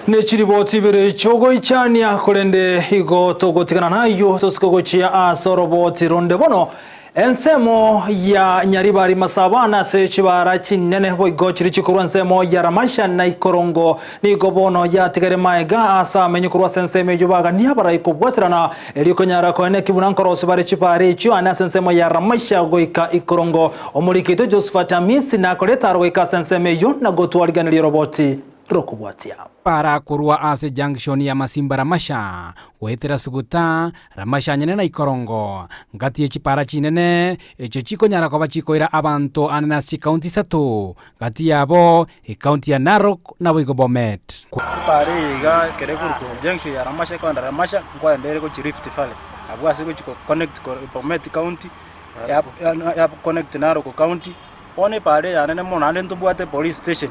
Ne chiriboti ibere chiogoichania, korende igo togotigana nayio tosike gochia ase oroboti ronde bono. Ensemo ya Nyaribari Masaba na ase chibara chinene boigo chiria chikorwa ensemo ya Ramasha na Ikorongo nigo bono yatigare maega ase amenyo korwa ase ensemo eyio bagania abarai kobwaterana erio konyara koeneki buna nkorosia bare chibara echio ane ase ensemo ya Ramasha goika Ikorongo. Omoriki oito Josephat Amisi nakorete aro goika ase ensemo eyio na gotwariganeria oroboti rokobwatia. Para korwa ase junction ya Masimba Ramasha goetera Suguta, Ramasha nyene na Ikorongo, ngati ye chipara chinene echio chikonyara koba chikoira abanto anene ase chikaunti isato, gati yabo ekaunti ya Narok naboigo Bomet. Epara eye iga ekero ekorwa junction ya Ramasha ekoenda Ramasha nkoenda ere gochia Rift Valley, abwo ase egochia go connect Bomet county ya connect Narok county. Bono epaara eyanene mono naende ntobwate police station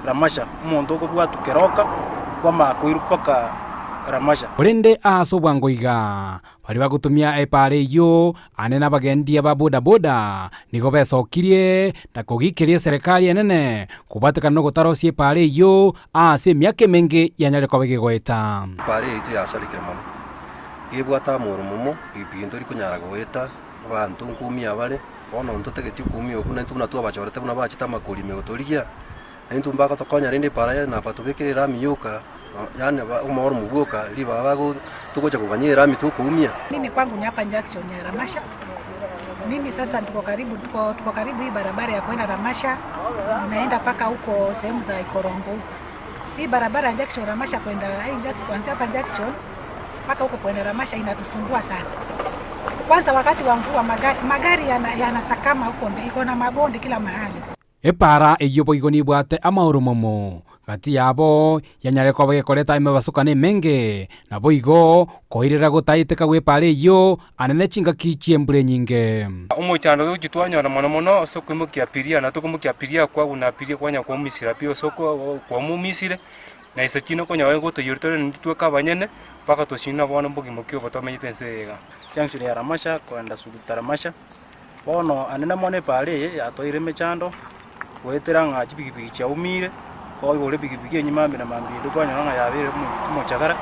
Ramasha, omonto okobwatwa keroka kwamanya koirwa mpaka Ramasha. Korende aase obwango iga, baria bagotumia epaara eyio ane nabagendia ba bodaboda nigo besokirie na kogikeria eserekari enene kobwatekana nogotarosia epaara eyio aase emiaka emenge yanyare koba egegoeta. Epaara yaito yasarekire mono, gebwate amoro momo, pikipiki ntori konyara goeta, abanto nkoumia bare. Bono ntotageti okoumia okwo, naintwe buna twabachorete buna bachete amakori ime gotorigia, naintwe mbagotokonya rende epaara yaye nabatobekere erami yoka, yaani omoro bwoka ribaga bago togocha koganya erami tokoumia. Mimi kwangu ni hapa junction ya Ramasha. Mimi sasa tuko karibu, tuko, tuko karibu hii barabara ya kwenda Ramasha, unaenda mpaka huko sehemu za Ikorongo huko. Hii barabara ya junction Ramasha kwenda hii junction- kuanzia hapa junction mpaka huko kwenda Ramasha inatusumbua sana. Kwanza wakati wa mvua magari, magari yanasakama huko mbele, iko na mabonde kila mahali. Epaara eyio boigo nibwate amaoromomo gati yabo, yanyare koba gekoreta emebasokano emenge, naboigo koirera gotaeteka gw'epaara eyio anene chingaki chi'embura enyinge. Omochando togochia twanyora mono mono ase okoimokia abiria, na tokoimokia abiria kwaguna abiria kwanya kwaumisire pi ase oko kwaumisire, Na inse chinde okonyora gotoiyoria tore intwe tweka abanyene, mpaka tosina bono mbogima ki obo tomenyete ense eye iga. Junction ya Ramasha koenda Suguta Ramasha. Bono anene mono epaara eye yatoeire emechando, goetera ng'a chipikipiki chiaumire, kwaigora epikipiki enyia mambia na mambia ende kwanyora ng'a yabeire omochakara.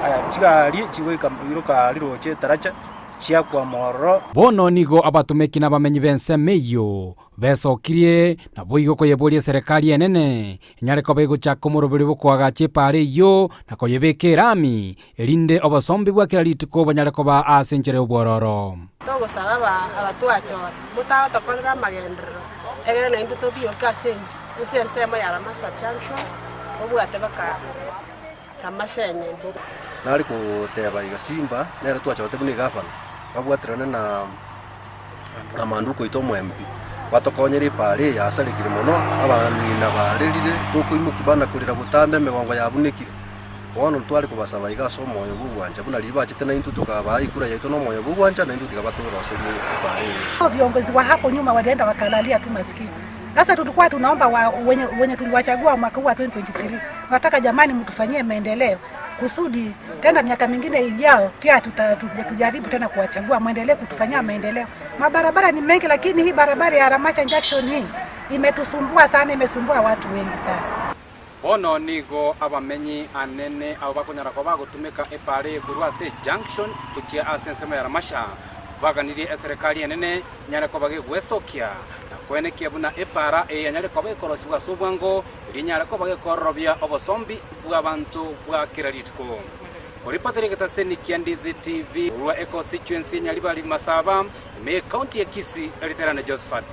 Aya chigari chigoika iroka aria roche etaracha, chiakwama ororo. Bono nigo abatomeki na abamenyi b'ensemo eyio Besokirie, naboigo koyeboria eserekari enene, enyare koba egochaka omoroberio bw'okoagacha epaara eyio na koyebeka erami, erinde obosombi bwa kera rituko bonyare koba ase enchera y'obwororo. Togosaba aba abatwachore, motagotokorera amagenderero, egere naintwe tobioke ase ase ensemo ya Ramasa Junction, obwate baka Ramasa enyene. Nare goteba iga Simba nere twachorete buna egavana, babwaterane na na Manduko oito omo MP, batokonyere epaara eye yasarekire mono, abang'ina barerire, tokoimokia bana korera botambe emegongo yabunekire. Bono ntware kobasaba iga ase omoyo bw'ogwancha buna riria bachete naintwe tokabaa ekura yaito na omoyo bw'ogwancha, naintwe tiga batoroserie epaara eye. Viongozi wa hapo nyuma walienda wakalalia tu masikini. Sasa tulikuwa tunaomba wa, wenye, wenye tuliwachagua mwaka huu wa 2023 tunataka jamani, mtufanyie maendeleo kusudi tena miaka mingine ijao pia tuta, tujaribu tena kuwachagua, mwendelee kutufanyia maendeleo. Mabarabara ni mengi, lakini hii barabara ya Ramasha Junction hii imetusumbua sana, imesumbua watu wengi sana. Bono nigo abamenyi anene abwo bakonyara koba bagotumeka epaara eye korwa ase ejunction gochia ase ensemo ya Ramasha baganirie eserekari enene enyare koba gegwesokia na koenekia buna epaara eye yanyare koba gekorosigwa ase obwango erio enyare koba gekororobia obosombi bw'abanto bwa kera rituko. Koripotera egetaseni kia Ndizi TV korwa econstituency ya Nyaribari Masaba, ime y'ecounty ya Kisii, Eriterane Josephat.